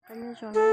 Ua cas na?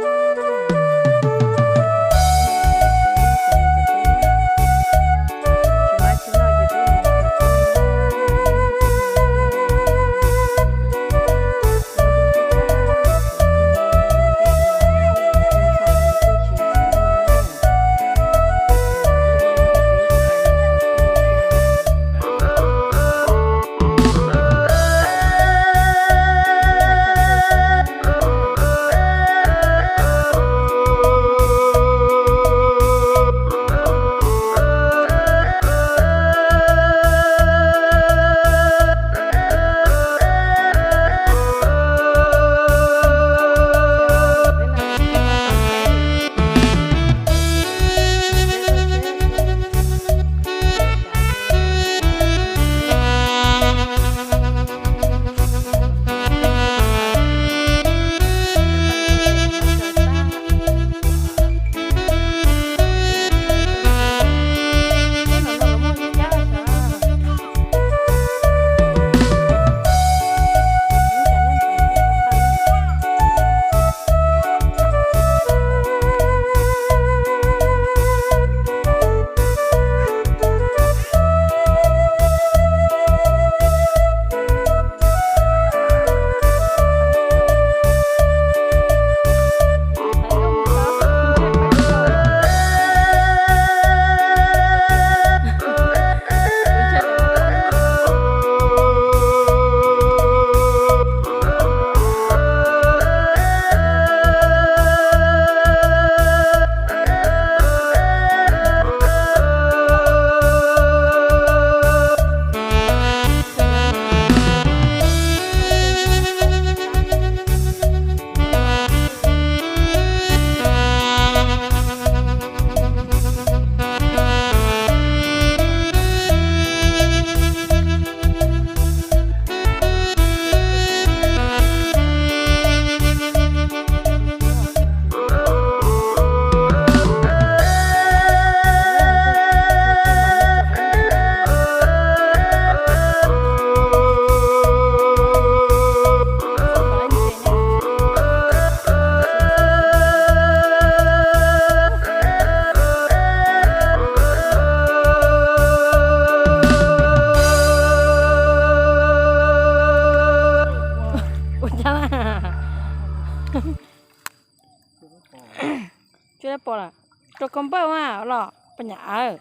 Tsis pom lawm. Rau koj npawj mas los poj niam aw.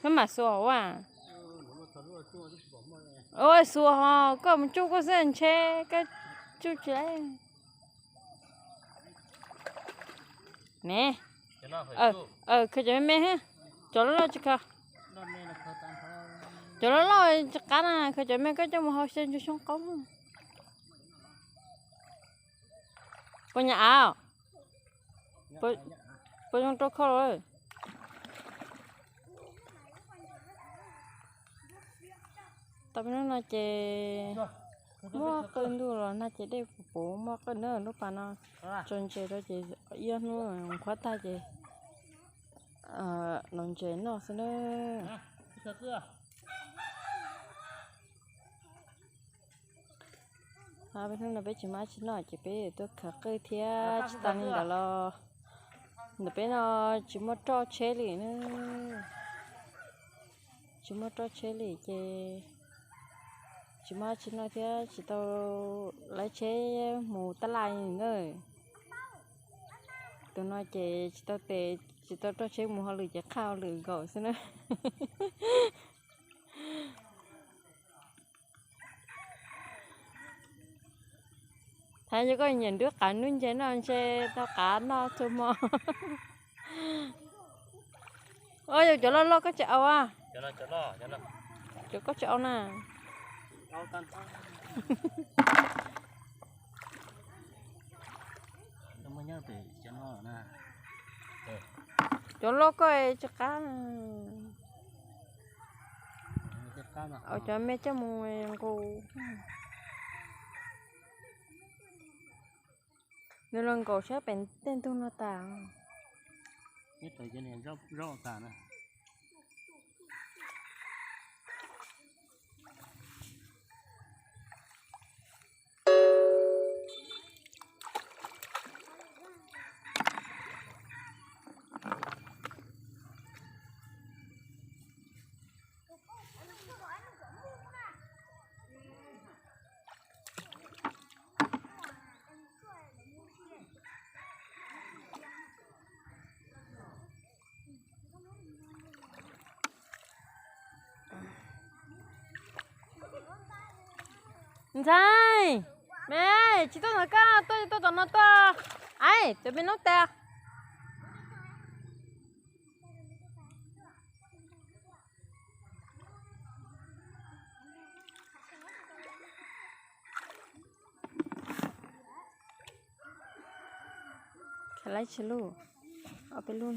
Koj mam xuas ua. Ua xuas ho koj mus tsuj koj xwb ntshe koj tsuj tsis. Ne. Khaws cov me me, cov loj loj tsis khaws. Cov loj loj tsis qab na, khaws cov me koj coj mus hau xyaw ntsuag xyoob qaub. Puas nyam av? Puas zoo rau kho lawm? Tau peb hnub no ces muaj qw ntuj los nag ces dej puv puv muaj qw na, lub pas no tso ntses rau ces ib ob hnub qhuav tag ces los ntses noj xwb na. Peb hnub no peb tsis muaj dab tsi noj ces peb tuaj khaws qwj thiab tsis tas li ntawd los ntawm peb no tsis muaj roj tsheb li na. Tsis muaj roj tsheb li ces tsis muaj dab tsi noj thiab tsis tau lawv tsheb mus tab laj li na. Tus no ces tsis tau tes, tsis tau roj tsheb mus hauj lwm ces qhaj hauj lwm nkaus xwb na. Thaiv yog koj nyiam nrub qav nrub ntses no ntshe tau qav noj txhua hmo. Yog cov loj loj koj tsis au a? Cov koj tsis au na. Cov loj koj tsis qab. Au cov me coj mus nqus. Nws los nkaum sab pem tej ntug no tas. Ntxhais, me, tsis tuaj ntawm koj, tuaj tuaj tom no tuaj. Ai, cov me noob tes. Khav laib tsis lug, ob peb lub,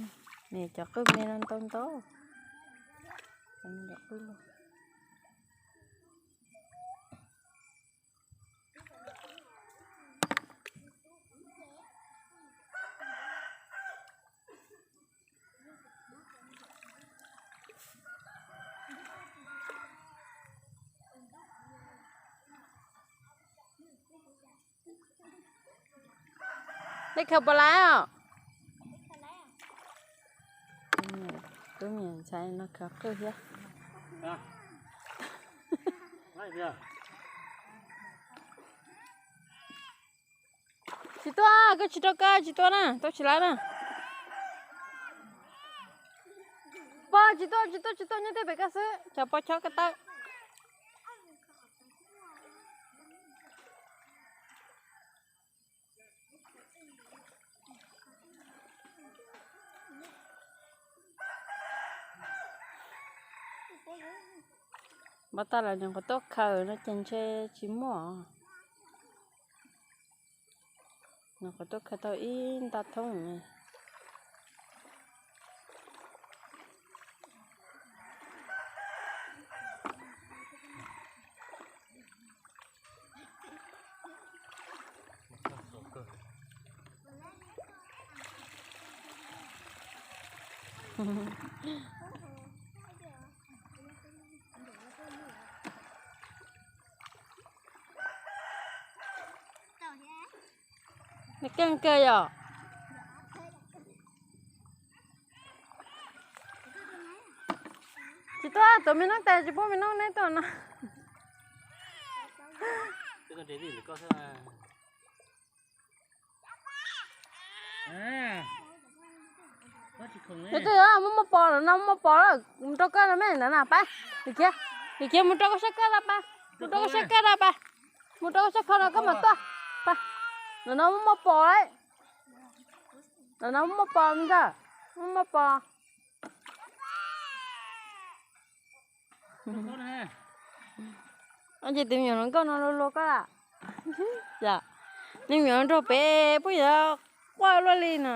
nws cov qwj me no ntau ntau. Nej khaws puas laib os? Tub me ntxhais no khaws qwj thiab. Tsis tuaj, koj tsis rau koj tsis tuaj na, tuaj tsis laib na. Pog, tsis tuaj, tsis tuaj, tsis tuaj, nyob tej pem koj xwb, cov pog chob koj tawb. Npaj tag los nws qhuav tuaj khaws no ces ntshe tsis muaj. Nws qhuav tuaj khaws tau ib nta thoob. Nws keej kawg yom. Tsis tuaj, tus me noob tes tsis pub me noob neb tuaj no. Muaj muaj pos no, muaj muaj pos lawm, mus rau koj no me ntawd na pab. Lim khiav, mus rau koj sab koj na pab. Mus rau koj sab koj na pab. Mus rau koj sab koj no koj mam tuaj. Pab. Ntawm no muaj muaj pos lawm. Ntawm no muaj muaj pos me ntxawg. Muaj muaj pos. Ces tus me nyuam hluas nkauj no luag luag koj. Nej me nyuam nrog pem puas yuav quaj luaj li no.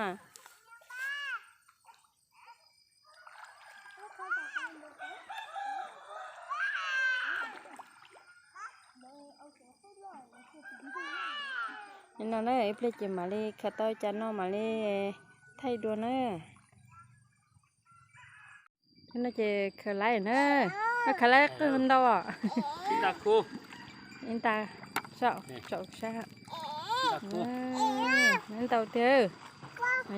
No na, ib pliag ces mam li khaws tau cas no mam li thaij dua na. No ces khaws laib na. No khaws laib qwj ntau os. Ib nta, ntau tiag.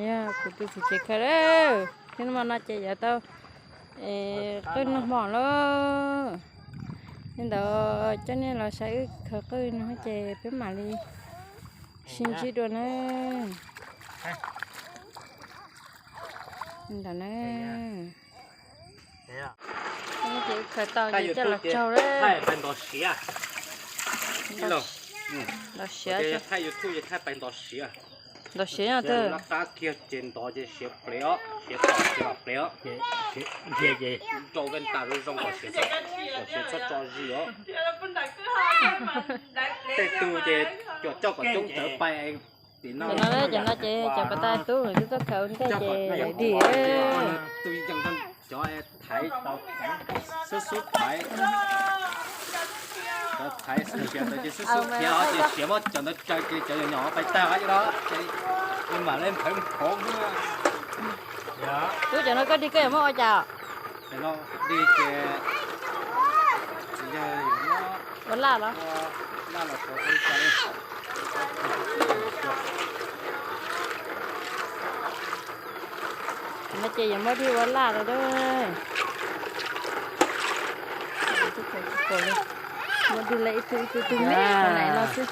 Yog kuv tus txiv tsev khaws lawm. Thiab no ces yuav tau qwj noj hmo lawm. Li ntawd coj nej los saib wb khaws qwj no ces peb mam li sib ntsib dua na. Li ntawd na. Ces wb khaws tau ces coj los tsaug lawm. Ntau siav, ntau siav no twg. Rau ke ntas zoo zoo kom siav txhob tso zis os. Tej tug ces coj kom coob tawv pais tim no. Ces no ces cov pas tas tub twb tuaj khaws ua ntej ces dim. Tus yeej cov thaiv tau xub xub thaiv, cov thaiv xub siav ntawd ces xub xub khiav os, ces siav muab cov ntawd tsaws ces cov nyom nyom pais tag os, ces mam li nphawv nphov. Tub, cov no koj dig koj yuav muab ua cas? Dig ces tsis yog ua laj los? Laj los tau. No ces yuav muab dig ua laj los. Muab dig lawm ib tug ib tug tug me nais no xwb.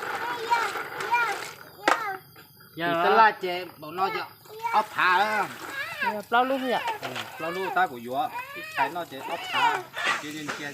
Yog laj ces npaum no ces ob phav. Plaub lub yom? Plaub lub tab kuv yuav ib txhais no ces ob phav, cia cia thiab.